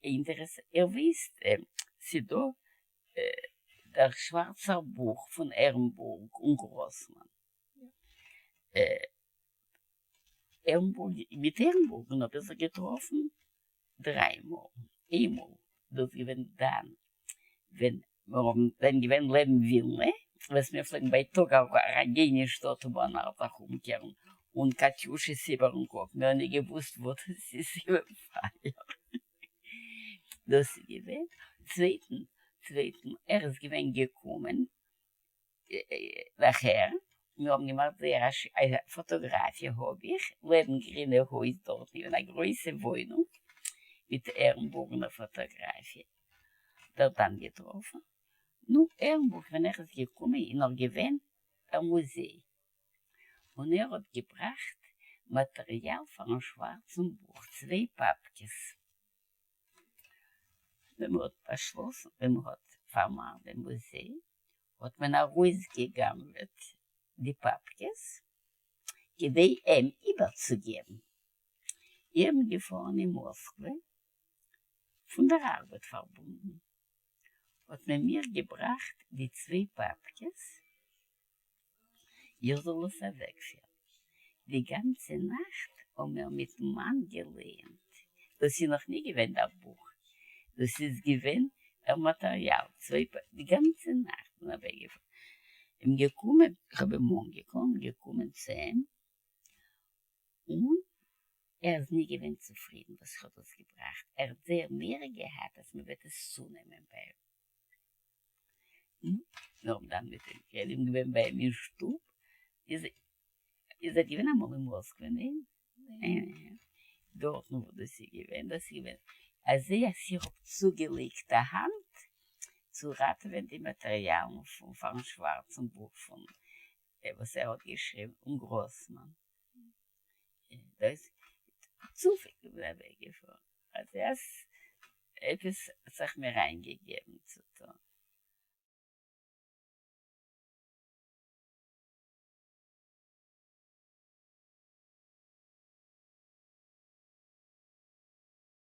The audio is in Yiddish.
אינטערעסאנט, איר ווייסט ס'דא דער שווארצער בוך פון ערענבורג און גראסמאן, ערענבורג, מיט ערענבורגן האב איך זיך געטראפן דריי מאל, איינמאל דאס געווען דאן ווען מיר האבן זענען געווען לעבן ווילנע, וואס מיר פלעגן בייטאג אריין גיין אין שטאט און ביינאכט זיך אומקערן אן קאטיושעס איבערן קאפ, מיר האבן נישט געוואוסט וואס עס איז געווען פייער, דאס איז געווען, צווייטן צווייטן ער איז געווען געקומען נאכער, מיר האבן געמאכט זייער א פאטאגראפיע האב איך, לעבן גרינע הויז דארטן איז געווען א גרויסע וואוינונג מיט ערנבורגנער פאטאגראפיע, דארט דאן געטראפן, נו ערנבורג ווען ער איז געקומען איז נאך געווען דער מוזיי, און ער האט געבראכט מאטריאל פארן שווארצן בוך, צוויי פאפקעס. ווען מען האט באשלאסן, ווען מען האט פארמאכט דעם מוזיי, האט מען ארויסגע'גנב'עט די פאפקעס כדי אים איבערצוגעבן. איך בין געפארן אין מאסקווע, פון דער ארבעט פארבונדן, האט מען מיר געבראכט די צוויי פאפקעס איך זאל עס אוועקפירן. די גאנצע נאכט האבן מיר מיטן מאן געלייענט, דאס איז נאך נישט געווען דער בוך, דאס איז געווען דער מאטעריאל, צוויי פ, די גאנצע נאכט און אוועקגעפארן, אים געקומען, איך האב אים אנגעקומען, געקומען צו אים, און ער איז נישט געווען צופרידן וואס איך האב דאס געבראכט, ער האט זייער מורא געהאט אז מען וועט עס צונעמען ביי אים. מיר האבן דאן מיט אים גערעדט, געווען ביי אים אין שטוב, איז איר זענט געווען אמאל אין מאסקווע, ניין? ניין. דארטן וואו דאס איז געווען, דאס איז געווען אזוי אז איך האב צוגעלייגט א האנט צו ראטעווען די מאטעריאלן פון פארן שווארצן בוך פון וואס ער האט געשריבן און גראסמאן. דאס צופעליג אוועקגעפארן. אזוי אז עפעס האט זיך מיר איינגעגעבן צו.